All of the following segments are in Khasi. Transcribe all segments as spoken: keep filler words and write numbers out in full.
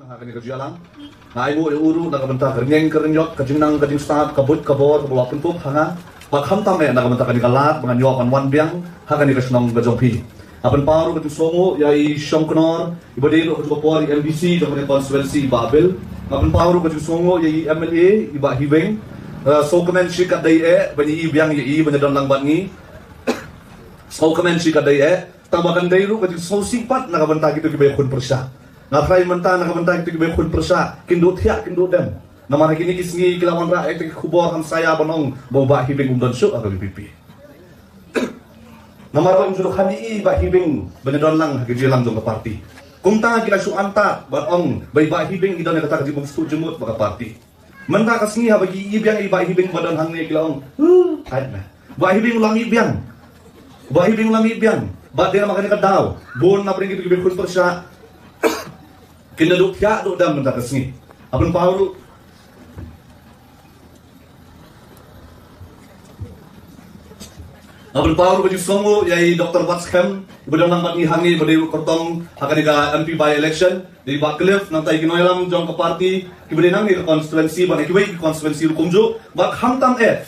Ha kane ka jingïalang nga ai nguh ïa u ruh na ka bynta ka rynïeng ka rynïot, ka jingnang ka jingstad, ka buit ka bor kaba u la pynkup ha nga. Bad khamtam eh na ka bynta kane ka lad ba ngan ïoh ban wan biang ha kane ka shnong ka jong phi. Nga pynpaw ruh ka jingsngewnguh ïa i Shongknor iba dei ruh ka jong ka por i MDC jong kane ka constituency, i Bah Bill. Nga pynpaw ruh ka jingsngewnguh ïa i MLA, i Bah Hibing. Uh, sngewkmen shikatdei eh ban ïohi biang ïa i ban ïadon lang bad ngi. Sngewkmen shikatdei eh. Tang ba kan dei ruh ka jingsngewsih pat na ka bynta kito kiba ïakhun pyrshah. Nga tharai mynta na ka bynta kito kiba ïakhun pyrshah kin duh thiah kin duh dem. Namar ha kine ki sngi ki la wanrah ïa kita ki khubor hamsaïa ban ong ba u Bah Hibing um don shuh ha ka VPP. Namar ba um ju dei kham ïohi i Bah Hibing ban ïadon lang ha ka jingïalang jong ka party. Kumta ki la shu antad ban ong ba i Bah Hibing i don ïa kata ka jingbymsngewthuh jingmut bad ka party. Mynta ka sngi haba ki ïohi biang ïa i Bah Hibing ba don hangne ki la ong, "Huh, thait me. Bah Hibing u la mih biang. Bah Hibing u la mih biang." Bad dei namar kane ka daw bun na pdeng kito kiba ïakhun pyrshah kin da duh thiah duh dem mynta ka sngi. Nga pynpaw ruh, nga pynpaw ruh ka jingsngewnguh ïa i Doctor Batskhem iba don lang bad ngi hangne, iba dei ruh kyrtong ha kane ka MP by election. Dei i Bah Cliff, nangta ïa ki nongïalam jong ka party kiba dei nangne ka constituency bad na kiwei ki constituency ruh kumjuh. Bad khamtam eh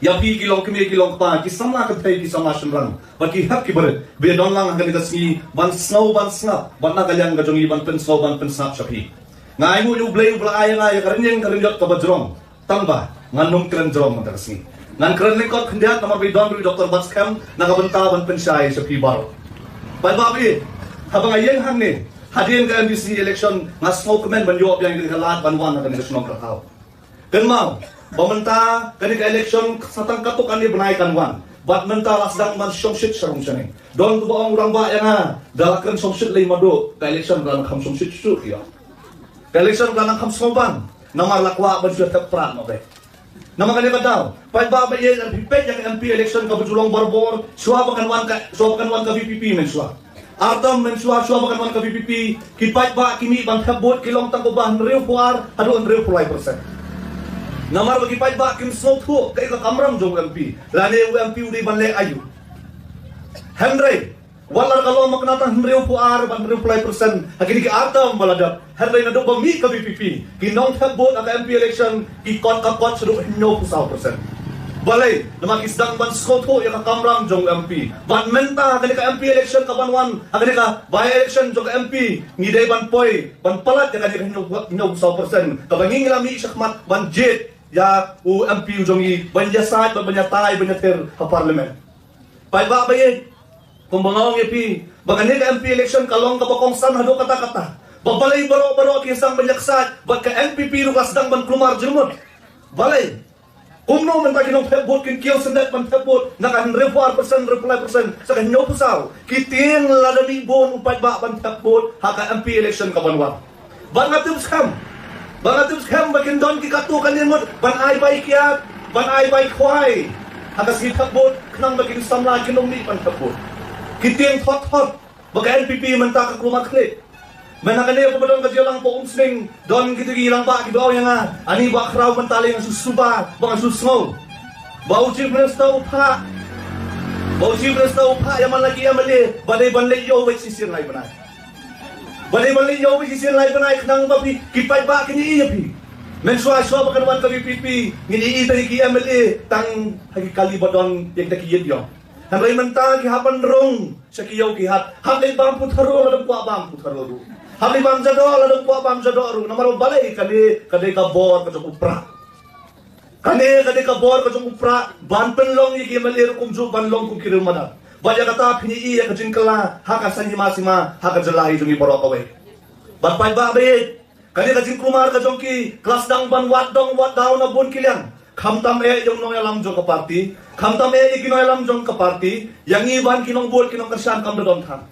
ïa phi ki longkmie ki longkpa, ki samla kynthei ki samla shynrang bad ki hep ki barit ba ïadon lang ha kane ka sngi ban sngew ban sngap bad na ka liang ka jong ngi ban pynsngew ban pynsngap sha phi. Nga ai nguh ïa U Blei uba la ai ïa nga ïa ka rynïeng ka rynïot kaba jrong. Tang ba ngan ym kren jrong mynta ka sngi. Ngan kren lyngkot khyndiat namar ba i don ruh i Doctor Batskhem na ka bynta ban pynshai sha phi baroh. Paidbah ba ïeit, haba nga ïeng hangne hadien ka MDC election nga sngewkmen ban ïoh biang ïa ka lad ban wan ha kane ka shnong ka thaw. Kynmaw ba mynta kane ka election sa tang katto katne bnai kan wan bad mynta la sdang ban shongshit sha rung shaneng. Don kiba ong u rangbah ïa nga, da la kren shongshit lei Mado, ka election la nang kham shongshit shuh ïa. Ka election la nang kham sngewbang. Namar la kwah ban shu thep prah noh beit. Namar kane ka daw, paidbah ba ïeit, phi peit ïa ka MP election kaba ju long barabor shuwa ba kan wan ka, shuwa ba kan wan ka VPP mynshuwa. Ar term mynshuwa shuwa ba kan wan ka VPP, ki paidbah ki mih ban thep vote ki long tang kumba hynriewphew ar haduh hynriewphew lai percent. Namar ba ki paidbah kim sngewthuh kaei ka kamram jong u MP lane u MP u dei ban leh aïu. Hynrei wat la ka long ma kane tang hynriewphew ar bad hynriewphew lai percent ha kine ki ar term ba la dep, hynrei naduh ba mih ka VPP, ki nongthep vote ha ka MP election ki kot ka kot shaduh hynñiewphew saw percent. Balei? Namar ki sdang ban sngewthuh ïa ka kamram jong u MP. Bad mynta ha kane ka MP election ka ban wan, ha kane ka by election jong ka MP, ngi dei ban poi ban palat ïa kane ka hynñiew, hynñiewphew saw percent kaba ngi ngi la mih shakhmat ban jied ïa u MP u jong ngi ban ïasaid bad ban ïatai ban ïathir ha Parliament. Paidbah ba ïeit, kumba nga ong ïa phi ba kane ka MP election ka long kaba kongsan haduh katta katta. Ba balei baroh baroh ki sdang ban ïaksaid bad ka NPP ruh ka sdang ban kulmar jingmut. Balei? Kumno mynta ki nongthep vote kin kiew syndet ban thep vote na ka hynriewphew ar percent, hynriewphew lai percent, sa ka hynñiewphew saw? Ki tieng lada mih bun u paidbah ban thep vote ha ka MP election ka ban wan. Bad nga tip skhem, bad nga tip skhem ba kin don ki katto katne ngut ban ai bai kiad, ban ai bai khwai ha ka sngi thep vote khnang ba kine ki samla kin ym mih ban thep vote. Ki tieng thot thot ba ka NPP mynta ka kulmar khlieh. Mynta kane ba don ka jingïalang Bah Umsning, don kito ki rangbah kiba ong ïa nga, ani Bah Khraw, mynta lei nga shu suba ba nga shu sngew ba u Chief Minister u phah, ba u Chief Minister u phah ïa man la ki MLA ba dei ban leit ïoh wei shisien lai bnai. Ba dei ban leit ïoh wei shisien lai bnai khnang ba phi ki paidbah kin ïohi ïa phi. Mynshuwa shuwa ba kan wan ka VPP ngin ïohi tang ïa ki MLA tang ha ki kali ba don ïa kita ki ïit ïong. Hynrei mynta ki hap ban rung sha ki ïew ki hat. Hap leit bam putharoh lada ym kwah bam putharoh ruh. Hap leit bam jadoh lada ym kwah bam jadoh ruh. Namar balei? Kane ka dei ka bor ka jong u prah. Kane ka dei ka bor ka jong u prah ban pynlong ïa ki MLA ruh kumjuh ban long kum ki riew madan. Bad ïa kata phin ïohi ïa ka jingkylla ha ka saiñ hima sima ha ka jylla jong ngi baroh kawei. Bad paidbah ba ïeit, kane ka jingkulmar ka jong ki ka la sdang ban wad dong wad daw na bun ki liang. Khamtam eh ïa u nongïalam jong ka party, khamtam eh ïa ki nongïalam jong ka party, ïa ngi ban ki nongbud ki nongkyrshan kam da don than.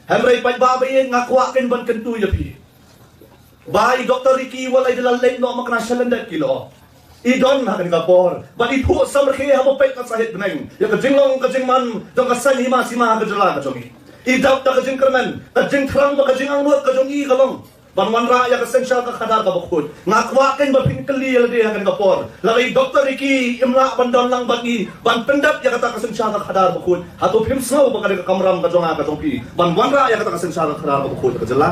Hynrei paidbah ba ïeit, nga kwah kein ban kyntu ïa phi. Ba i Doctor Ricky wat la i da la leit noh makna sha lyndet ki lyoh, i don ha kane ka por bad i phuh samrkhie haba peit na sahit bneng ïa ka jinglong ka jingman jong ka saiñ hima sima ha ka jylla ka jong ngi. I dap da ka jingkyrmen, ka jingthrang bad ka jingangnud ka jong i ka long ban wanrah ïa ka synshar ka khadar kaba khuid. Nga kwah kein ba phin kylli ïa lade ha kane ka por. Lada i Doctor Ricky im lah ban don lang bad ngi ban pyndep ïa kata ka synshar ka khadar ba khuid, hato phim sngew ba ka dei ka kamram ka jong nga ka jong phi ban wanrah ïa kata ka synshar ka khadar kaba khuid ha ka jylla?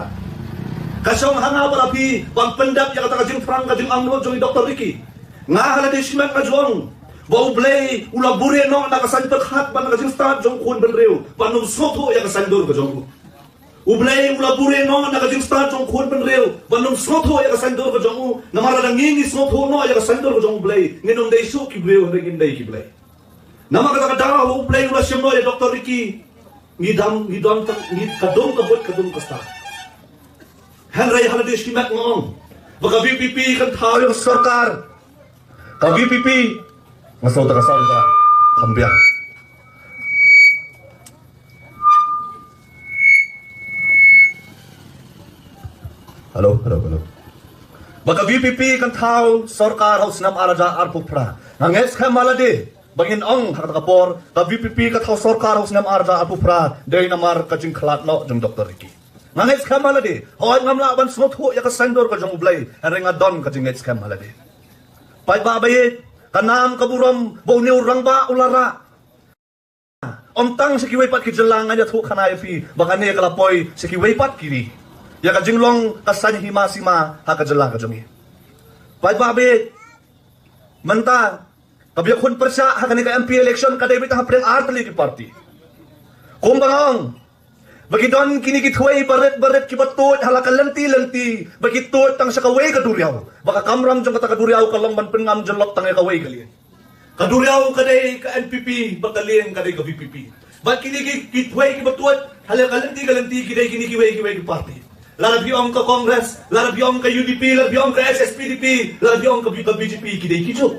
Ka shong ha nga bad ha phi ban pyndep ïa kata ka jingthrang ka jingangnud jong i Doctor Ricky. Nga ha lade shimet nga ju ong ba U Blei u la buhrieh noh na ka saiñ pyrkhat bad na ka jingstad jong u khun bynriew ban ym sngewthuh ïa ka saiñdur ka jong u. U Blei u la buhrieh noh na ka jingstad jong u khun bynriew ban ym sngewthuh ïa ka saiñdur ka jong u. Namar lada ngi ngi sngewthuh noh ïa ka saiñdur ka jong U Blei, ngin ym dei shuh ki briew, hynrei ngin dei ki blei. Namar kata ka daw U Blei u la shim noh ïa Doctor Ricky. Ngi dang, ngi dang, ngi ka dum ka buit ka dum ka stad. Hynrei ha lade shimet nga ong ba ka VPP kan thaw ïa ka sorkar. Ka VPP, nga sngewthuh ka sorkar kham biang. Hello, hello, hello. Ba ka VPP kan thaw sorkar ha u snem ar hajar arphew phra. Nga ngeit skhem ha lade ba ngin ong ha kata ka por ka VPP ka thaw sorkar ha u snem ar hajar arphew phra dei namar ka jingkhlad noh jong Doctor Ricky. Nga ngeit skhem ha lade, hooid ngam lah ban sngewthuh ïa ka saiñdur ka jong U Blei, hynrei nga don ka jingngeit skhem ha lade. Paidbah ba ïeit, ka nam ka burom ba une u rangbah u la rah. Ym tang sha kiwei pat ki jylla, ngan ïathuh khana ïa phi ba kane ka la poi sha kiwei pat ki ri. Ïa ka jinglong ka saiñ hima sima ha ka jylla ka jong ngi. Paidbah ba ïeit, mynta ka bïakhun pyrshah ha kane ka MP election ka dei beit hapdeng ar tylli ki party. Kumba nga ong ba ki don kine ki thwei barit barit kiba tuid ha la ka lynti lynti, ba ki tuid tang sha kawei ka duriaw, ba ka kamram jong kata ka duriaw ka long ban pynngam jyllop tang ïa kawei ka lieng. Ka duriaw ka dei ka NPP, ba ka lieng ka dei ka VPP. Ba kine ki, ki thwei kiba tuid ha la ka lynti ka lynti ki dei kine kiwei kiwei ki party. Lada phi ong ka Congress, lada phi ong ka UDP, lada phi ong ka HSPDP, lada phi ong ka B-, ka BJP, ki dei kijuh.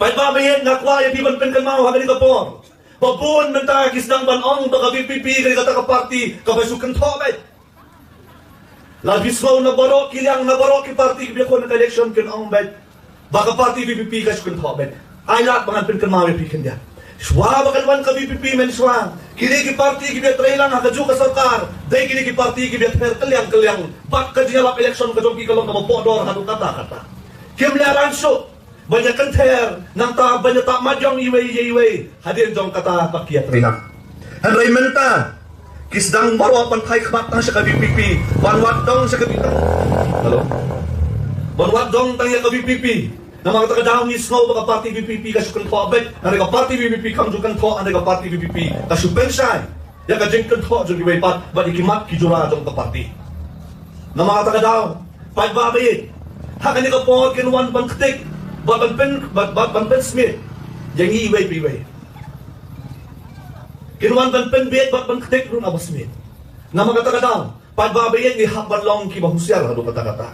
Paidbah ba ïeit, nga kwah ïa phi ban pynkynmaw ha kane ka por ba bun mynta ki sdang ban ong ba ka VPP ka dei kata ka party kaba shu kynthoh beit. Lada phi sngew na baroh ki liang, na baroh ki party kiba ïakhun ha ka election kin ong beit ba ka party VPP ka shu kynthoh beit. Ai lad ba ngan pynkynmaw ïa phi khyndiat. Shuwa ba kan wan ka VPP mynshuwa, kine ki party kiba ïatrei lang ha kajuh ka sorkar dei kine ki party kiba ïather kylliang kylliang bad ka jingïalap election ka jong ki ka long kaba pohdor haduh katta katta. Kim lehrain shuh ban ïakynther, nangta ban ïatah madiong iwei ïa iwei hadien jong kata ba ki ïatrei lang. Hynrei mynta ki sdang baroh ban phai khmat tang sha ka VPP, ban wad dong sha ka VPP. Hello. Ban wad dong tang ïa ka VPP. Namar kata ka daw ngi sngew ba ka party VPP ka shu kynthoh beit, hynrei ka party VPP kam ju kynthoh, hynrei ka party VPP ka shu pynshai ïa ka jingkynthoh jong kiwei pat bad ïa ki mat ki jura jong ka party. Namar kata ka daw, paidbah ba ïeit, ha kane ka por kin wan ban ktik bad ban pyn, bad, bad ban pynsmit ïa ngi iwei pa iwei. Kin wan ban pynbieit bad ban ktik ruh na ba smit. Namar kata ka daw, paidbah ba ïeit, ngi hap ban long kiba husiar haduh katta katta.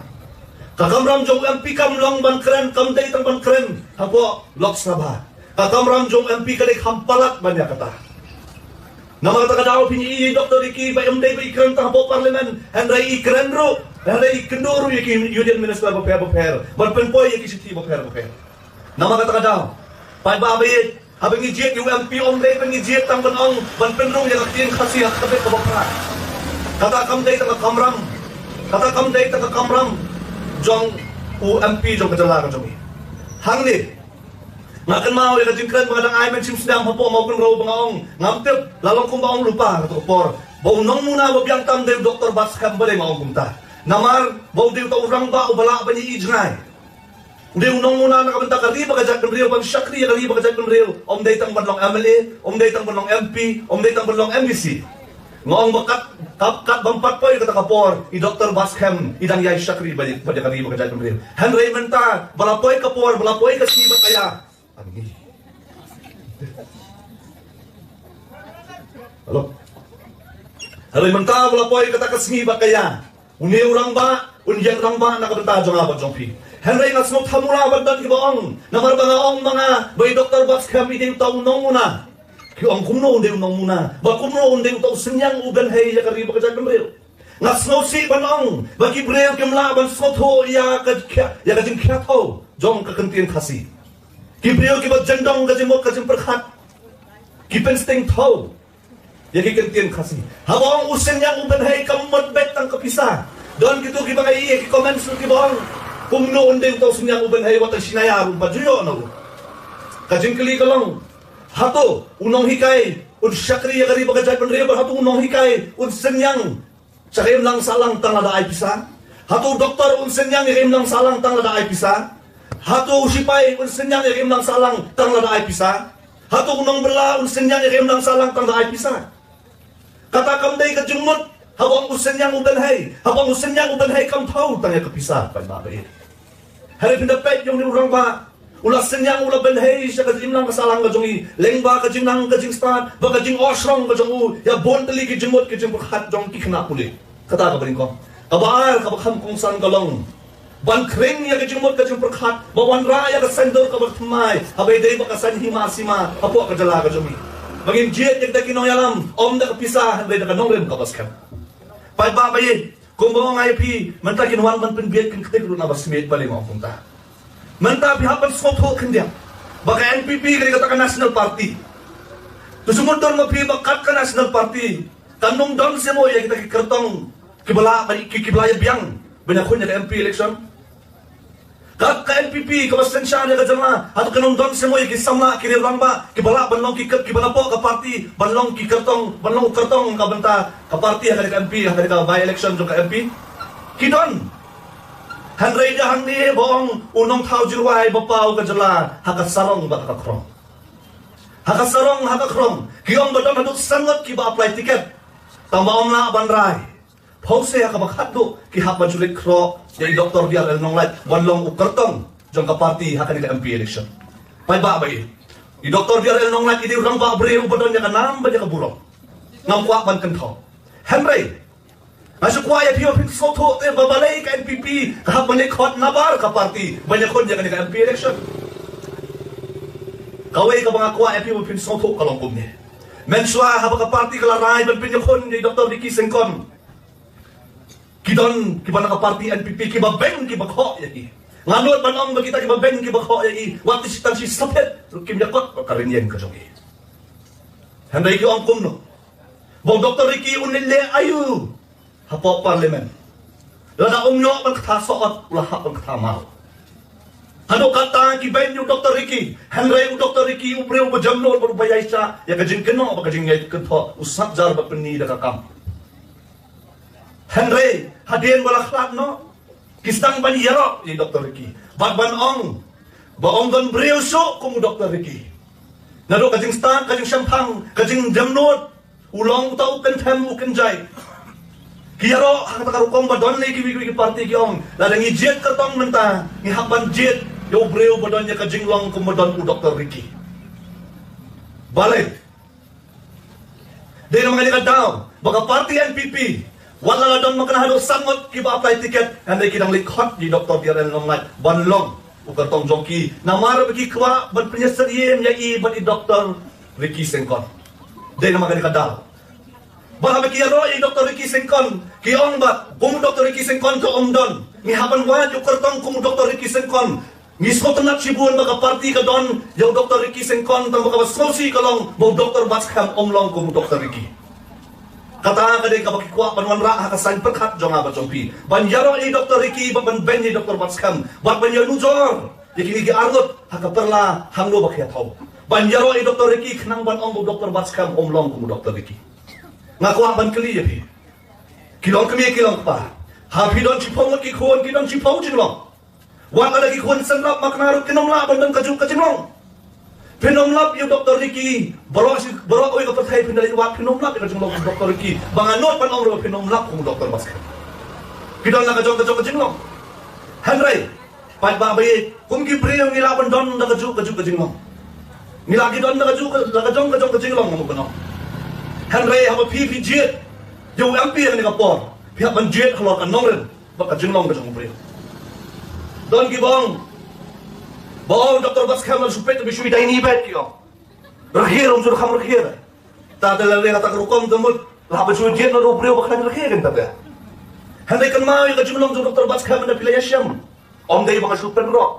Ka kamram jong u MP kam long ban kren, kam dei tang ban kren hapoh Lok Sabha. Ka kamram jong u MP ka dei kham palat ban ïa kata. Namar kata ka daw phin ïohi Doctor Ricky ba ym dei ba i kren tang hapoh Parliament, hynrei i kren ruh, hynrei i kynduh ruh ïa ki Union Minister bapher bapher ban pynpoi ïa ki shithi bapher bapher. Namar kata ka daw, paidbah ba ïeit, haba ngi jied ïa u MP ym dei ba ngi jied tang ban ong ban pynrung ïa ka ktien Khasi ha ka bynta kaba phra. Kata kam dei tang ka kamram, kata kam dei tang ka kamram jong u MP jong ka jylla ka jong ngi. Hangne nga kynmaw ïa ka jingkren ba nga dang ai mynshem snem hapoh Mawkynrew ba nga ong ngam tip, la long kumba ong lypa kato ka por, ba u nongmuna ba biang tam dei u Doctor Batskhem, balei nga ong kumta? Namar ba u dei uta u rangbah uba lah ban ïohi jngai. U dei u nongmuna na ka bynta ka ri bad ka jaitbynriew, ban shakri ïa ka ri bad ka jaitbynriew. Ym dei tang ban long MLA, ym dei tang ban long MP, ym dei tang ban long MDC. Nga ong ba kat, kat, kat bym pat poi kata ka por, i Doctor Batskhem i dang ïai shakri bad, bad ïa ka ri bad ka jaitbynriew. Hynrei mynta ba la poi ka por, ba la poi ka sngi bad ka ïa. Hello. Hynrei mynta ba la poi kata ka sngi bad ka ïa, une u rangbah un ïeng rangbah na ka bynta jong nga bad jong phi. Hynrei nga sngew thamula ban don kiba ong, namar ba nga ong ma nga ba i Doctor Batskhem i dei uta u nongmuna. Ki ong kumno un dei u nongmuna, ba kumno un dei uta u synñiang u bynhei ïa ka ri bad ka jaitbynriew. Nga sngewsih ban ong ba ki briew kim lah ban sngewthuh ïa ka khia-, ïa ka jingkhia thew jong ka ktien Khasi. Ki briew kiba jyndong ka jingmut ka jingpyrkhat ki pynsting thew ïa ki ktien Khasi. Haba ong u synñiang u bynhei kam mut beit tang ka pisa. Don kito kiba ngi ïohi ïa ki comments ruh kiba ong kumno un dei uta u synñiang u bynhei, wat tang shi naya ruh ba ju ïoh na u. Ka jingkylli ka long, hato u nonghikai un shakri ïa ka ri bad ka jaitbynriew, bad hato u nonghikai un synñiang Sha ka imlang sahlang tang lada ai pisa. Hato u doktor un synñiang ïa ka imlang sahlang tang lada ai pisa. Hato u sipai un synñiang ïa ka imlang sahlang tang lada ai pisa. Hato u nongbylla un synñiang ïa ka imlang sahlang tang lada ai pisa. Kata kam dei ka jingmut, haba ong u synñiang u bynhei, haba ong u synñiang u bynhei kam thaw tang ïa ka pisa, paidbah ba ïeit. Hynrei phin da peit ïa une u rangbah, u la synñiang u la bynhei sha ka imlang ka sahlang ka jong i, lyngba ka jingnang ka jingstad, bad ka jingohsrong ka jong u, ïa bun tylli ki jingmut ki jingpyrkhat jong ki khynnah pule. Kata kaba nyngkong. Kaba ar kaba kham kongsan ka long ban khring ïa ka jingmut ka jingpyrkhat, ba wanrah ïa ka saiñdur kaba thymmai, haba ïadei bad ka saiñ hima sima hapoh ka jylla ka jong ngi. Ba ngin jied ïa kita ki nongïalam, ym da ka pisa hynrei da ka nongrim kaba skhem. Paidbah ba ïeit, kumba ong nga ïa phi, mynta kin wan ban pynbieit kin ktik ruh na ba smiej balei nga ong kumta. Mynta phi hap ban sngewthuh khyndiat ba ka N P P ka dei kata ka National Party. To sngewthuh ma phi ba kat ka National Party kan ym don shuh mo ïa kita ki kyrtong kiba la, ki, kiba la ïa biang ban ïakhun ïa ka M P election. Kat ka N P P kaba synshar ïa ka jylla, hato kan ym don shuh mo ïa ki samla ki riew rangbah kiba lah ban long ki kyr-, kiba napoh ka party, ban long ki kyrtong, ban long u kyrtong ka bynta ka party ha ka M P, ha ka by election jong ka M P. Ki don. Hynrei da hangne ba ong u nongthaw jingrwai ba paw ka jylla ha ka sarong bad ha ka khrong. Ha ka sarong ha ka khrong ki ong ba don haduh san ngut kiba apply ticket. Tangba ym lah ban rai. Phewse ha kaba khatduh ki hap ban shu leit khroh ïa i Doctor B R L Nonglait ban long u kyrtong jong ka party ha kane ka M P election. Paidbah ba ïeit, i Doctor B R L Nonglait i dei u rangbah briew uba don ïa ka nam bad ïa ka burom. Ngam kwah ban kynthoh. Hynrei nga shu kwah ïa phi ba phin sngewthuh te ba balei ka N P P ka hap ban leit khot nabar ka party ban ïakhun ïa kane ka M P election. Kawei kaba nga kwah ïa phi ba phin sngewthuh ka long kumne. Mynshuwa haba ka party ka la rai ban pynïakhun ïa i Doctor Ricky Syngkon, ki don kiba na ka party N P P kiba beiñ kiba khoh ïa ki. Nga nud ban ong ba kita kiba beiñ kiba khoh ïa ki, wat tang shi, tang shi saphet ruh kim ïakot bad ka rynïeng ka jong ki. Hynrei ki ong kumno? Ba u Doctor Ricky un leit leh aïu hapoh Parliament? Lada um ïoh ban ktha sohot, u la hap ban ktha maw. Haduh katta ki beiñ ïa u Doctor Ricky, hynrei u Doctor Ricky u briew ba jemnud bad uba ïaishah ïa ka jingkynnoh bad ka jingïakynthoh, u sngap jar bad pynni da ka kam. Hynrei hadien ba la khlad noh, ki sdang ban ïaroh ïa i Doctor Ricky bad ban ong ba ym don briew shuh kum u Doctor Ricky. Naduh ka jingstad, ka jingshemphang, ka jingjemnud, u long uta u kynthem u kynjai. Ki ïaroh ha kata ka rukom ba don lei kiwei kiwei ki party ki ong, lada ngi jied kyrtong mynta ngi hap ban jied ïa u briew ba don ïa ka jinglong kum ba don u Doctor Ricky. Balei? Dei namar kane ka daw ba ka party N P P, wat la don ma ka haduh san ngut kiba apply ticket, hynrei ki dang leit khot ïa i Doctor B R L Nonglait ban long u kyrtong jong ki, namar ba ki kwah ban pynïasyriem ïa i bad i Doctor Ricky Syngkon. Dei namar kane ka daw ba haba ki ïaroh ïa i Doctor Ricky Syngkon, ki ong ba kum u Doctor Ricky Syngkon ka ym don, ngi hap ban wad ïa u kyrtong kum u Doctor Ricky Syngkon. Ngi sngewtynnat shibun ba ka party ka don ïa u Doctor Ricky Syngkon, tangba kaba sngewsih ka long ba u Doctor Batskhem um long kum u Doctor Ricky. Kata ka dei kaba ki kwah ban wanrah ha ka saiñ pyrkhat jong nga bad jong phi, ban ïaroh ïa i Doctor Ricky bad ban beiñ ïa i Doctor Batskhem bad ban ïanujor ïa kine ki arngut ha ka pyrla hangno ba ki ïathaw, ban ïaroh ïa i Doctor Ricky khnang ban ong ba u Doctor Batskhem um long kum u Doctor Ricky. Nga kwah ban kylli ïa phi, ki long kmie ki long kpa, ha phi don shiphew ngut ki khun, ki don shiphew jinglong. Wat lada ki khun synrap makna ruh kin ym lah ban don kajuh ka jinglong. Phin ym lap ïa u Doctor Ricky baroh shi, baroh kawei ka pyrthei phin da leit wad, phin ym lap ïa ka jinglong u Doctor Ricky. Ba nga nud ban ong ruh phin ym lap kum u Doctor Batskhem. Ki don la ka jong ka jong ka jinglong. Hynrei paidbah ba ïeit, kum ki briew ngi lah ban don la kajuh kajuh ka jinglong. Ngi lah ki don la kajuh ka, la ka jong ka jong ka jinglong, nga mut ban ong. Hynrei haba phi phi jied ïa u M P ha kane ka por, phi hap ban jied halor ka nongrim bad ka jinglong ka jong u briew. Don kiba ong ba ong Doctor Batskhem la shu peit, ba shu ïa dai ni bad ki ong. Rkhie ruh um ju kham rkhie. Ta te la leh kata ka rukom te mut la hap ban shu jied noh u briew ba khlaiñ rkhie kan ta te. Hynrei kynmaw ïa ka jinglong jong Doctor Batskhem, hynrei phi la ïashem. Ym dei ba nga shu pynrok,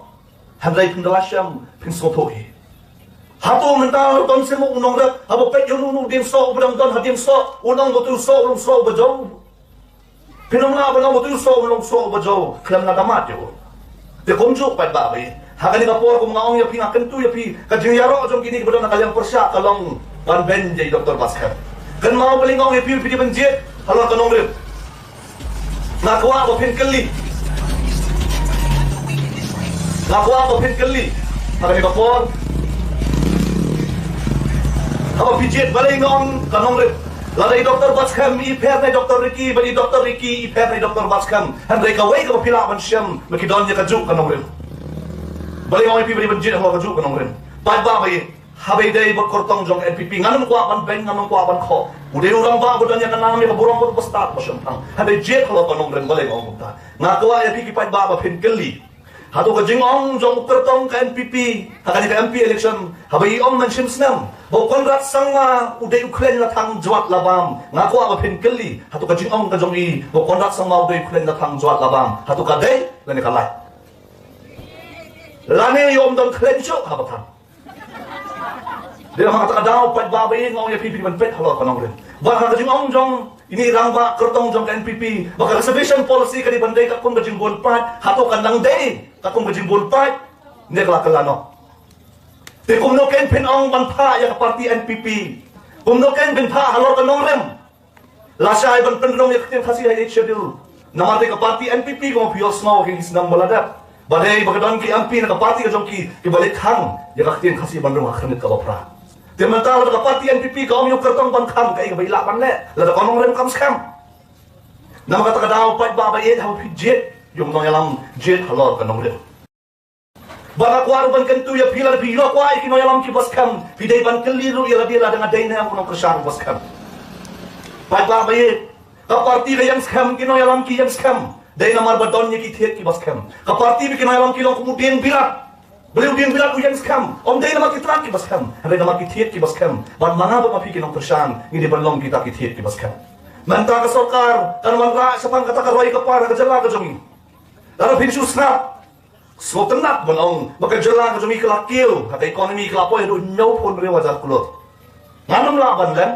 hynrei phin da la shem phin sngewthuh hi. Hato mynta don seh mo u nongrep haba peit ïa uno uno u dieng soh uba dang don ha dieng soh, un ong ba uto u soh u long soh uba jaw? Phin ym lah ban ong ba uto u soh u long soh uba jaw khlem nga da mad ïa u. Te kumjuh paidbah ba ïeit, ha kane ka por kum nga ong ïa phi, nga kyntu ïa phi, ka jingïaroh jong kine kiba don ha ka liang pyrshah ka long ban beiñ ïa i Doctor Batskhem. Kynmaw balei nga ong ïa phi, phi dei ban jied halor ka nongrim. Nga kwah ba phin kylli. Nga kwah ba phin kylli. Haba phi ba por. Haba phi jied balei nga ong ka nongrim. Lada i Doktor Batskhem i pher na i Doktor Ricky, ba i Doktor Ricky i pher na i Doktor Batskhem. Hynrei kawei kaba phi lah ban shem, ba ki don ïa kajuh ka nongrim. Balei nga ong ïa phi ba phin jied halor kajuh ka nongrim. Paidbah ba ïeit. Haba ïadei bad kyrtong jong N P P, ngan ym kwah ban beiñ, ngan ym kwah ban khoh. U dei u rangbah ba don ïa ka nam, ïa ka burom bad ba stad ba shemphang. Haba jied halor ka nongrim, balei nga ong kumta. Nga kwah ïa phi ki paidbah ba phin kylli. Hato ka jingong jong u kyrtong ka N P P ha kane ka M P election, haba i ong mynshem snem ba u Conrad Sangma u dei u khleiñ la thang jwat la bam. Nga kwah ba phin kylli, hato ka jingong ka jong i ba u Conrad Sangma u dei u khleiñ la thang jwat la bam, hato ka dei lane ka lait? Lane i ym don khleiñ shuh haba thang. Dei namar kata ka daw paidbah ba ïeit nga ong ïa phi, phi ban peit halor ka nongrim. Bad ha ka jingong jong ine i rangbah kyrtong jong ka N P P ba ka reservation policy ka dei ban dei katkum ka jingbun paid, hato kan nang dei katkum ka jingbun paid? Ne ka la kylla noh. Te kumno kein phin ong ban phah ïa ka party N P P? Kumno kein phin phah halor ka nongrim? Lashai ban pynrung ïa ka ktien Khasi ha Eighth Schedule. Namar dei ka party N P P kumba phi ïohsngew ha kine ki snem ba la dep, ba dei ba ka don ki M P na ka party ka jong ki kiba leit khang ïa ka ktien Khasi ban rung ha ka khyrnit kaba phra. Te mynta lada ka party N P P ka ong ïa u kyrtong ban khang, kaei kaba i lah ban leh lada ka nongrim kam skhem? Namar kata ka daw paidbah ba ïeit, haba phi jied ïa u nongïalam, jied halor ka nongrim. Ba nga kwah ruh ban kyntu ïa phi, lada phi ïoh kwah ïa ki nongïalam kiba skhem, phi dei ban kylli ruh ïa lade lada nga dei ne em u nongkyrshan uba skhem. Paidbah ba ïeit, ka party ka ïeng skhem, ki nongïalam ki ïeng skhem. Dei namar ba don ïa ki thied kiba skhem. Ka party bad ki nongïalam ki long kum u dieng bilat. Balei u dieng bilat u ïeng skhem? Ym dei namar ki tnat kiba skhem, hynrei namar ki thied kiba skhem. Bad ma nga bad ma phi ki nongkyrshan ngi dei ban long kita ki thied kiba skhem. Mynta ka sorkar kan wanrah shaphang kata ka roi ka par ha ka jylla ka jong ngi. Lada phin shu sngap, sngewtynnat ban ong ba ka jylla ka jong ngi ka la kiew, ha ka economy ka la poi haduh hynñiewphew hynriew hajar klur. Ngan ym lah ban lem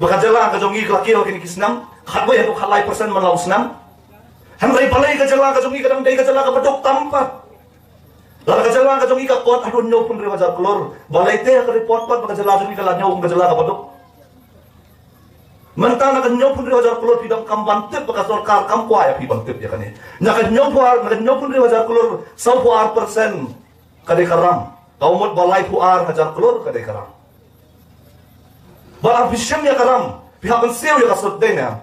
ba ka jylla ka jong ngi ka la kiew ha kine ki snem, khatwei haduh khatlai percent man la u snem. Hynrei balei ka jylla ka jong ngi ka dang dei ka jylla kaba duk tam pat? Lada ka jylla ka jong ngi ka kot haduh hynñiewphew hynriew hajar klur, balei te ha ka report pat ba ka jylla jong ngi ka la ñiew kum ka jylla kaba duk? Mynta na ka hynñiewphew hynriew hajar klur phi donkam ban tip ba ka sorkar kam kwah ïa phi ban tip ïa kane. Na ka hynñiewphew ar, na ka hynñiewphew hynriew hajar klur, sawphew ar percent ka dei ka ram. Ka mut ba laiphew ar hajar klur ka dei ka ram. Ba haba phi shim ïa ka ram, phi hap ban siew ïa ka sut, dei ne em?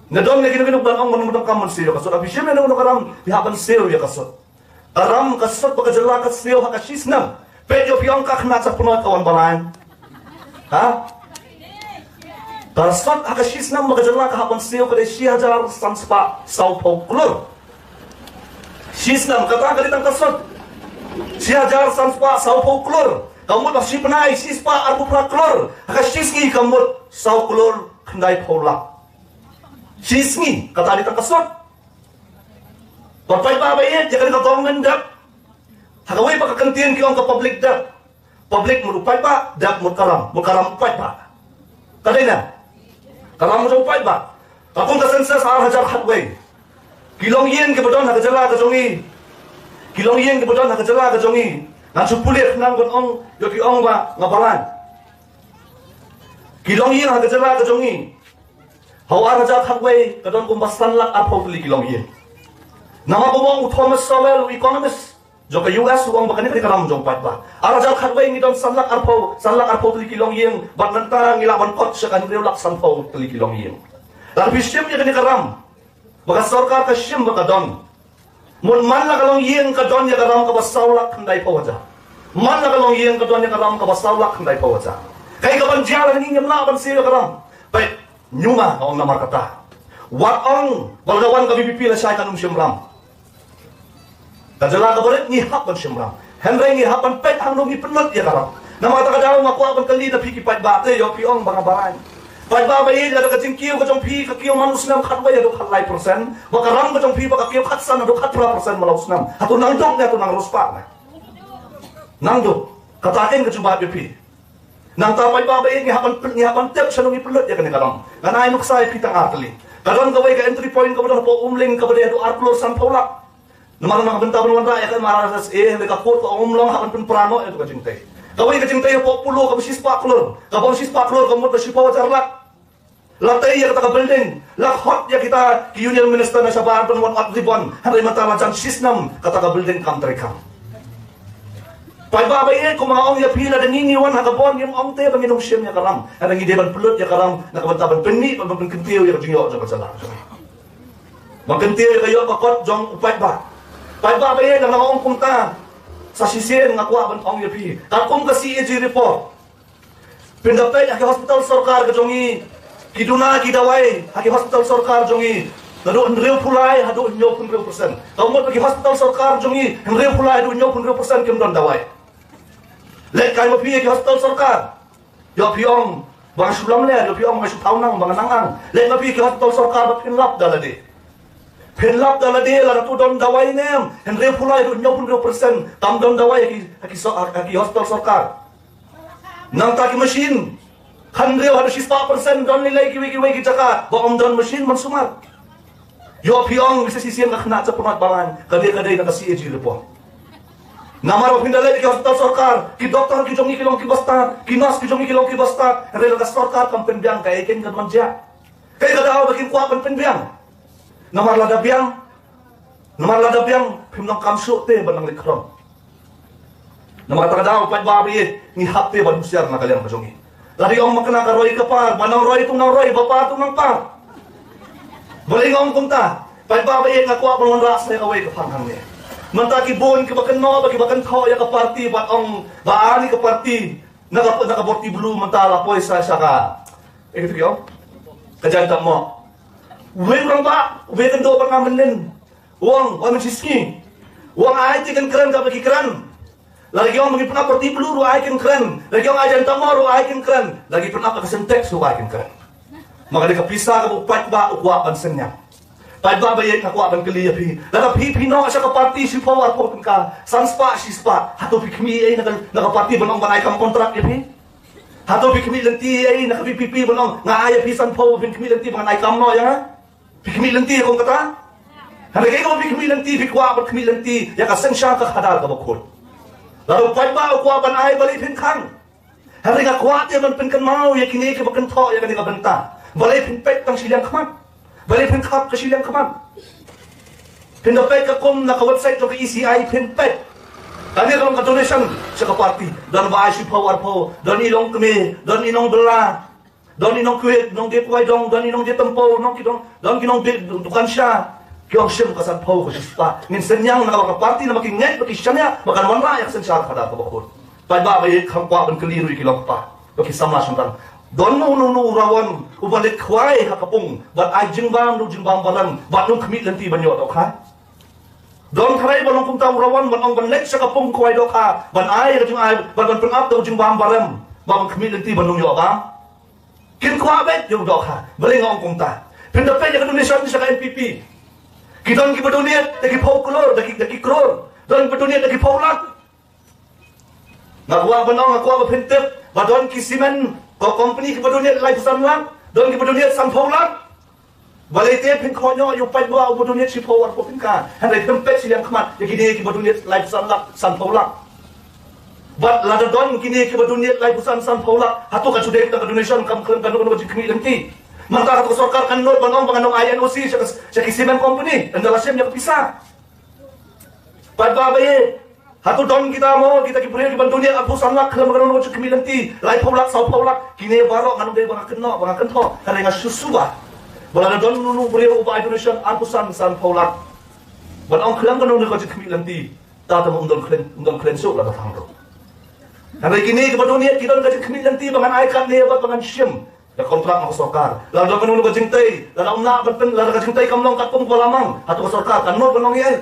Nga don ne kino kino ban ong ban, ban donkam ban siew ïa ka sut. Haba phi shim ïa kano kano ka ram, phi hap ban siew ïa ka sut. Ka ram, ka sut ba ka jylla ka siew ha ka shisnem. Peit ïoh phi ong ka khynnah ka pynnoh ka wan ba lai. Ha? Ka sut ha ka shisnem ba ka jylla ka hap ban siew ka dei shi hajar san spah sawphew klur. Shisnem kata ka dei tang ka sut. Shi hajar san spah sawphew klur. Ka mut ba shi bnai shi spah arphew phra klur. Ha ka shisngi ka mut saw klur khyndaiphew lak. Shisngi kata dei tang ka sut. Ba paidbah ba ïeit, ïa kane ka government debt. Ha kawei pat ka kyntien ki ong ka public debt. Public mut u paidbah, debt mut ka ram, mut ka ram u paidbah. Ka dei ne em? Ka ram mut u paidbah. Ka kum ka census ar hajar khatwei. Ki longïing kiba don ha ka jylla ka jong ngi. Ki longïing kiba don ha ka jylla ka jong ngi. Ngan shu pule khnang ban ong, ïoh ki ong ba nga balang. Ki longïing ha ka jylla ka jong ngi. Ha u ar hajar khatwei ka don kumba san lak arphew tylli ki longïing. Namar kumba ong u Thomas Sowell, u economist jong ka U S, u ong ba kane ka dei ka ram jong paidbah. Ar hajar khatwei ngi don san lak arphew, san lak arphew tylli ki longïing, bad mynta ngi lah ban kot sha ka hynriew lak sanphew tylli ki longïing. Lada phi shim ïa kane ka ram ba ka sorkar ka shim ba ka don. Mut man la ka longïing ka don ïa ka ram kaba saw lak khyndaiphew hajar. Man la ka longïing ka don ïa ka ram kaba saw lak khyndaiphew hajar. Kaei kaban jia lada ngi ngim lah ban siew ïa ka ram? Peit, ñiuma nga ong namar kata. Wat ong ba la ka wan ka V P P lashai kan ym shim ram. Ka jylla kaba rit ngi hap ban shim ram. Hynrei ngi hap ban peit hangno ngi pynlut ïa ka ram. Namar kata ka daw nga kwah ban kylli na phi ki paidbah, te ïoh phi ong ba nga balang. Paidbah ba ïeit, lada ka jingkiew ka jong phi ka kiew man u snem khatwei haduh khatlai percent, ba ka ram ka jong phi ba ka kiew khatsan haduh khatphra percent man la u snem, hato nang duk ne hato nang riewspah ne? Nang duk. Kata kein ka jubab ïa phi. Nangta paidbah ba ïeit, ngi hap ban pyn-, ngi hap ban tip shano ngi pynlut ïa kane ka ram. Ngan ai nuksa ïa phi tang ar tylli. Ka don kawei ka entry point kaba don hapoh Umling kaba dei haduh ar klur sanphew lak. Namar na ka bynta ban wanrah ïa ka M R S S A, hynrei ka court ka ong ym long, hap ban pynpra noh ïa ka jingtei. Kawei ka jingtei hapoh Polo kaba shispah klur. Kaba shispah klur ka mut ba shiphew hajar lak. La tei ïa kata ka building, la khot ïa kita ki union minister na shabar ban wan ot ribbon, hynrei mynta la jan shisnem kata ka building kam treikam. Paidbah ba ïeit, kumba nga ong ïa phi, lada ngi ngi wan ha ka bor ngim ong te ba ngin ym shim ïa ka ram, hynrei ngi dei ban pynlut ïa ka ram na ka bynta ban pynmih, ban pynkyntiew ïa ka jingïoh jong ka jylla. Ban kyntiew ïa ka ïoh ka kot jong u paidbah. Paidbah ba ïeit, lada nga ong kumta, sa shisien nga kwah ban ong ïa phi, katkum ka C A G report, phin da peit ha ki hospital sorkar ka jong ngi, ki duna ki dawai ha ki hospital sorkar jong ngi, naduh hynriewphew lai haduh hynñiewphew hynriew percent. Ka mut ha ki hospital sorkar jong ngi, hynriewphew lai haduh hynñiewphew hynriew percent kim don dawai. Leit kai ma phi ha ki hospital sorkar. Ïoh phi ong ba nga shu lamler, ïoh phi ong ba nga shu thaw nang, ba nga nang ang. Leit ma phi ha ki hospital sorkar bad phin lap da lade. Phin lap da lade, lada tu don dawai ne em, hynriewphew lai haduh hynñiewphew hynriew percent kam don dawai ha ki, ha ki so-, ha ki hospital sorkar. Nangta ki machine, hynriew haduh shispah percent don lei lei kiwei kiwei ki jaka ba ym don machine ban sumar. Ïoh phi ong, sa shisien ka khynnah ka pynwad balang, ka dei, ka dei na ka C A G report. Namar ba phin da leit ki hospital sorkar, ki doktor ki jong ngi ki long kiba stad, ki nurse ki jong ngi ki long kiba stad, hynrei la ka sorkar kam pynbiang, kaei kein ka don jia. Kaei ka daw ba kin kwah ban pynbiang? Namar lada biang, namar lada biang, phim donkam shuh te ban nang leit khrong. Namar kata ka daw, paidbah ba ïeit, ngi hap te ban husiar na ka liang ka jong ngi. Lada ong ma kane ka roi ka par, ba nang roi tu nang roi, ba par tu nang par. Balei nga ong kumta? Paidbah ba ïeit, nga kwah ban wanrah sa ïa kawei ka phang hangne. Mynta ki bun kiba kynnoh bad kiba kynthoh ïa ka party, bad ong ba ani ka party na ka, na ka bor ti blue mynta la poi sa sha ka, eh, kito ki ong, ka Jaiñtia Mawk. Uwei u rangbah, uwei u kynduh bad nga mynnin, u ong, wan mynshisngi, u ong ai te kin kren kaba ki kren. Lada ki ong ba ngi pynap bor ti blue ruh ai kin kren. Lada ki ong ai Jaiñtia Mawk ruh ai kin kren. Lada ki pynap ka Sintex ruh ai kin kren. Ma ka dei ka pisa kaba u paidbah u kwah ban synñiang. Paidbah ba ïeit, nga kwah ban kylli ïa phi. Lada phi, phi noh sha ka party shiphew arphew tyngka, san spah shispah, hato phi khmih ei na ka, na ka party ban ong ban ai kam kontrak ïa phi? Hato phi khmih lynti ei na ka V P P ban ong nga ai ïa phi sanphew, phin khmih lynti ba ngan ai kam noh ïa nga? Phi khmih lynti kum kata? Hynrei kaei kaba phi khmih lynti, phi kwah ban khmih lynti ïa ka synshar ka khadar kaba khuid. Lada u paidbah u kwah ban ai, balei phin khang? Hynrei nga kwah te ban pynkynmaw ïa kine kiba kynthoh ïa kane ka bynta. Balei phin peit tang shiliang khmat? Balei phin khap ka shiliang khmat? Phin da peit ka kum na ka website jong ka E C I, phin peit. Kane ka long ka donation sha ka party. Don ba ai shiphew arphew, don i longkmie, don i nongbylla, don i nongkwah, nongdie kwai dong, don i nongdie tympew, nong ki dong, don ki nongdie dukan sha. Ki ong shim ka sanphew, ka shispah. Ngin synñiang na ka party namar ki ngeit ba ki shaniah ba kan wanrah ïa ka synshar khadar kaba khuid. Paidbah ba ïeit, kham kwah ban kylli ruh ïa ki longkpa bad ki samla shynrang. Don uno uno u rawon uba leit khwai ha ka pung bad ai jingbam, ruh jingbam balang, bad um khmih lynti ban ïoh dohkha? Don tharai ba long kumta u rawon ban ong ban leit sha ka pung khwai dohkha ban ai ka jingai, bad ban pynap da u jingbam barem, bad ban khmih lynti ban ym ïoh bam? Kin kwah beit ïa u dohkha. Balei nga ong kumta? Phin da peit ïa ka donation sha ka N P P. Ki don kiba donate da ki phew klur, da ki, da ki klur. Don kiba donate da ki phew lak. Nga kwah ban ong, nga kwah ba phin tip ba don ki cement ko-, company kiba donate laiphew san lak, don kiba donate sanphew lak. Balei te phin khot noh ïa u paidbah uba donate shiphew arphew tyngka, hynrei phim peit shiliang khmat ïa kine kiba donate laiphew san lak, sanphew lak? Bad lada don kine kiba donate laiphew san, sanphew lak, hato ka ju dei ka donation, kam khlem kano kano ka jingkhmih lynti? Mynta hato ka sorkar kan nud ban ong ba ngan ym ai N O C sha ka, sha ki cement company ynda la shim ïa ka pisa? Paidbah ba ïeit, hato don kita mo, kita ki briew kiban donate arphew san lak, khlem kano kano ka jingkhmih lynti, laiphew lak, sawphew lak? Kine baroh ngan ym dei ba nga kynnoh, ba nga kynthoh, hynrei nga shu suba ba lada don uno uno u briew uba ai donation arphew san, sanphew lak, ban ong khlem kano kano ka jingkhmih lynti, ta te mo ym don khlem, ym don khlem suk la ka thang ruh. Hynrei kine kiba donate ki don ka jingkhmih lynti ba ngan ai katne bad ba ngan shim da ka kontrak na ka sorkar. Lada ka long ka jingtei, lada ym lah ban pyn, lada ka jingtei kam long katkum kaba la mang, hato ka sorkar kan nud ban ong ïa ei?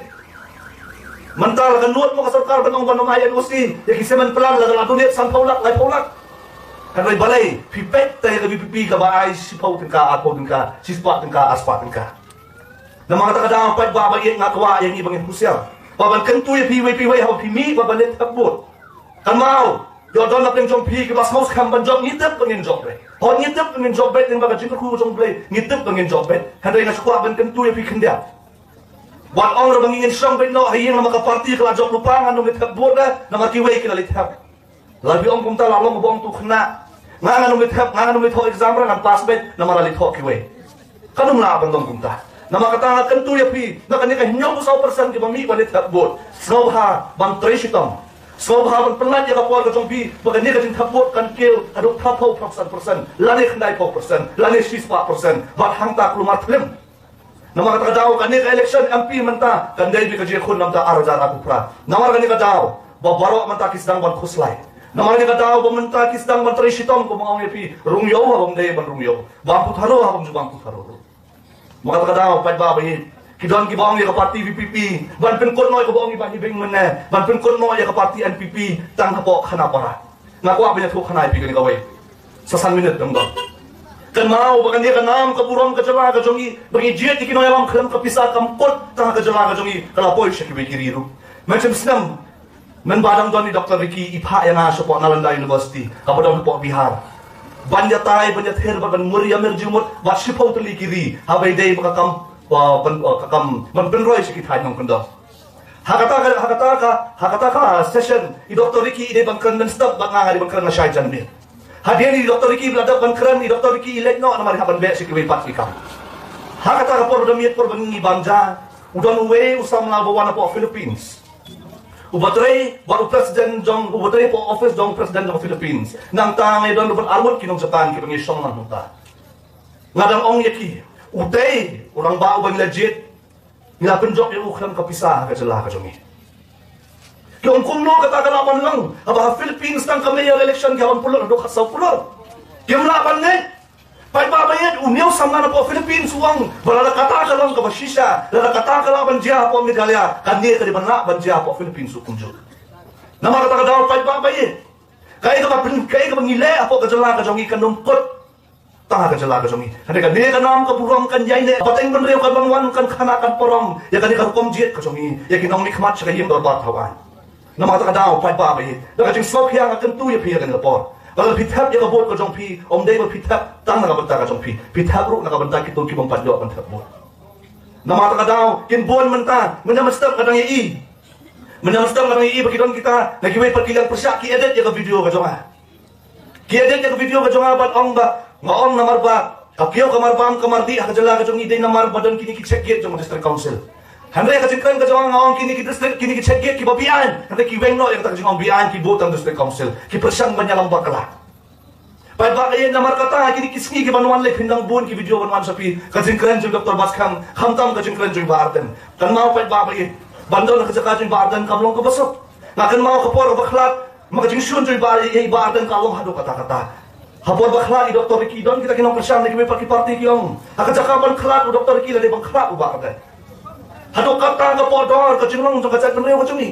Mynta la ka nud mo ka sorkar ban ong ban ym ai N O C ïa ki cement plant lada la donate sanphew lak, laiphew lak? Hynrei balei phi peit te ïa ka V P P kaba ai shiphew tyngka, arphew tyngka, shispah tyngka, arspah tyngka? Namar kata ka daw, paidbah ba ïeit, nga kwah ïa ngi ba ngin husiar, ba ban kyntu ïa phi iwei pa iwei haba phi mih ba ban leit thep vote. Kynmaw, ïoh don na pdeng jong phi kiba sngew skhem ban jop, ngi tip ba ngin jop beit. Hooid, ngi tip ba ngin jop beit lyngba ka jingkyrkhu jong U Blei, ngi tip ba ngin jop beit. Hynrei nga shu kwah ban kyntu ïa phi khyndiat. Wat ong ruh ba ngin shong beit noh ha ïing namar ka party ka la jop lypa, ngan ym leit thep vote de, namar kiwei ki la leit thep. Lada phi ong kumta, la long ba ong tu khynnah. Nga ngan ym leit thep, nga ngan ym leit thoh exam ruh ngan pass beit namar la leit thoh kiwei. Kan ym lah ban long kumta. Namar kata nga kyntu ïa phi, na kane ka hynñiew phew saw percent kiba mih ban leit thep vote, sngewbha ban trei shitom. Sngewbha ban pynlait ïa ka por ka jong phi ba kane ka jingthep vote kan kiew haduh phra phew phra san percent lane khyndai phew percent lane shispah percent, bad hangta kulmar thlem. Namar kata ka daw kane ka election M P mynta kan dei beit ka jingkhun namar ar hajar arphew phra. Namar kane ka daw ba baroh mynta ki sdang ban khuslai. Namar kane ka daw ba mynta ki sdang ban trei shitom, kumba ong ïa phi, rung ïew ha bym dei ban rung ïew, bam putharo ha bym ju bam putharo. Namar kata ka daw paidbah ba ïeit, ki don kiba ong ïa ka party V P P ban pynkut noh ïa kaba ong ïa i Bah Hibing mynne, ban pynkut noh ïa ka party N P P tang hapoh Khanapara. Nga kwah ban ïathuh khana ïa phi kane kawei. Sa san minit dang don. Kynmaw ba kane ka nam ka burom ka jylla ka jong ngi, ba ngi jied ïa ki nongïalam khlem ka pisa kam kut tang ha ka jylla ka jong ngi, ka la poi sha kiwei ki ri ruh. Mynshem snem, mynba dang don i Doctor Ricky i phah ïa nga shapoh Nalanda University kaba don hapoh Bihar, ban ïatai ban ïathir bad ban mur ïa mir jingmut bad shiphew tylli ki ri, haba ïadei bad ka kam, uh, ban, uh, ka kam ban pynroi sha ki thaiñ nongkyndong. Ha kata ka, ha kata ka, ha kata ka session i Doctor Ricky i dei ban kren mynstep bad nga nga dei ban kren lashai janmiet. Hadien i Doctor Ricky ba la dep ban kren, i Doctor Ricky i leit noh namar i hap ban beh sha kiwei pat ki kam. Ha kata ka por ba da miet por ba ngi bam ja, u don uwei u samla uba wan napoh Philippines, uba trei bad u president jong, uba trei hapoh office jong u president jong Philippines. Nangta ngi don ruh bad arngut ki nong Japan kiba ngi shong lang hangta. Nga dang ong ïa ki, utei u rangbah uba ngi la jied, ngi la pynjop ïa u khlem ka pisa ha ka jylla ka jong ngi. Ki ong kumno kata ka lah ban long haba ha Philippines tang ka mayor election ki hap ban pynlut haduh khatsaw klur. Kim lah ban ngeit. Paidbah ba ïeit, une u samla napoh Philippines u ong ba lada kata ka long kaba shisha, lada kata ka lah ban jia hapoh Meghalaya, kane ka dei ban lah ban jia hapoh Philippines ruh kumjuh. Namar kata ka daw paidbah ba ïeit, kaei kaba pyn-, kaei kaba ngi leh hapoh ka jylla ka jong ngi kan ym kut tang ha ka jylla ka jong ngi. Hynrei kane ka nam ka burom kan ïaineh, pateng bynriew kan ban wan, kan khana kan parom ïa kane ka rukom jied ka jong ngi, ïa ki nongmihkhmat sha ka ïing dorbar thaw aiñ. Namar kata ka daw paidbah ba ïeit, da ka jingsngewkhia nga kyntu ïa phi ha kane ka por, ba lada phi thep ïa ka vote ka jong phi, ym dei ba phi thep tang na ka bynta ka jong phi, phi thep ruh na ka bynta kito ki bym pat ïoh ban thep vote. Namar kata ka daw kin bun mynta, mynta mynstep nga dang ïohi, mynta mynstep nga dang ïohi ba ki don kita na kiwei pat ki liang pyrshah ki edit ïa ka video ka jong nga. Ki edit ïa ka video ka jong nga bad ong ba nga ong namar ba ka kiew ka marbam ka mardih ha ka jylla ka jong ngi dei namar ba don kine ki check gate jong district council. Hynrei ka jingkren ka jong nga, nga ong kine ki district, kine ki check gate kiba beaiñ, hynrei ki weng noh ïa kata ka jingong beaiñ, ki bud tang district council, ki pyrshang ban ïalam bakla. Paidbah ba ïeit, namar kata ha kine ki sngi ki ban wan lei phin dang bun ki video ban wan sha phi. Ka jingkren jong Doctor Batskhem, khamtam ka jingkren jong i Bah Ardent. Kynmaw paidbah ba ïeit, ban don ha ka jaka jong i Bah Ardent kam long kaba suk. Nga kynmaw ka por kaba khlad, ma ka jingshun jong i Bah, i Bah Ardent ka long haduh katta katta. Ha por ba khlad i Doctor Ricky, don kita ki nongkyrshan na kiwei pat ki party ki ong, ha ka jaka ban khlad u Doctor Ricky lada ban khlad u Bah Ardent. Haduh katta ka por dor ka jinglong jong ka jaitbynriew ka jong ngi.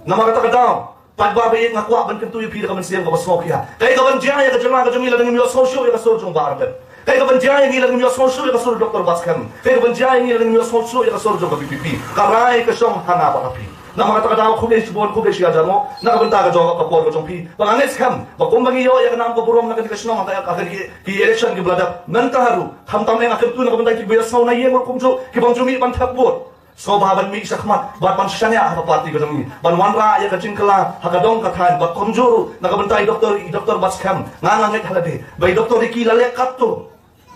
Namar kata ka daw, paidbah ba ïeit, nga kwah ban kyntu ïa phi da ka mynsiem kaba sngewkhia. Kaei ka ban jia ïa ka jylla ka jong ngi lada ngim ïohsngew shuh ïa ka sur jong Bah Ardent? Kaei ka ban jia ïa ngi lada ngim ïohsngew shuh ïa ka sur Doctor Batskhem? Kaei ka ban jia ïa ngi lada ngim ïohsngew shuh ïa ka sur jong ka VPP? Ka rai ka shong ha nga bad ha phi. Namar kata ka daw, khublei shibun, khublei shi hajar nguh na ka bynta ka jong ka por ka jong phi. Ba nga ngeit skhem ba kumba ngi ïoh ïa ka nam ka burom na kane ka shnong ha ka, ha ki, ki election kiba la dep, mynta haduh, khamtam eh nga kyntu na ka bynta kiba ïohsngew na ïing ruh kumjuh, ki bym ju mih ban thep vote. Sngewbha ban mih shakhmat bad ban shaniah ha ka party ka jong ngi, ban wanrah ïa ka jingkylla ha ka dong ka thaiñ, bad kumjuh ruh na ka bynta i Doctor, i Doctor Batskhem. Nga, nga ngeit ha lade ba i Doctor Ricky la leh katto,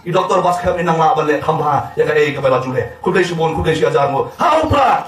i Doctor Batskhem in nang lah ban leh khambha ïa kaei kaba la ju leh. Khublei shibun, khublei shi hajar nguh. Ha u Prah!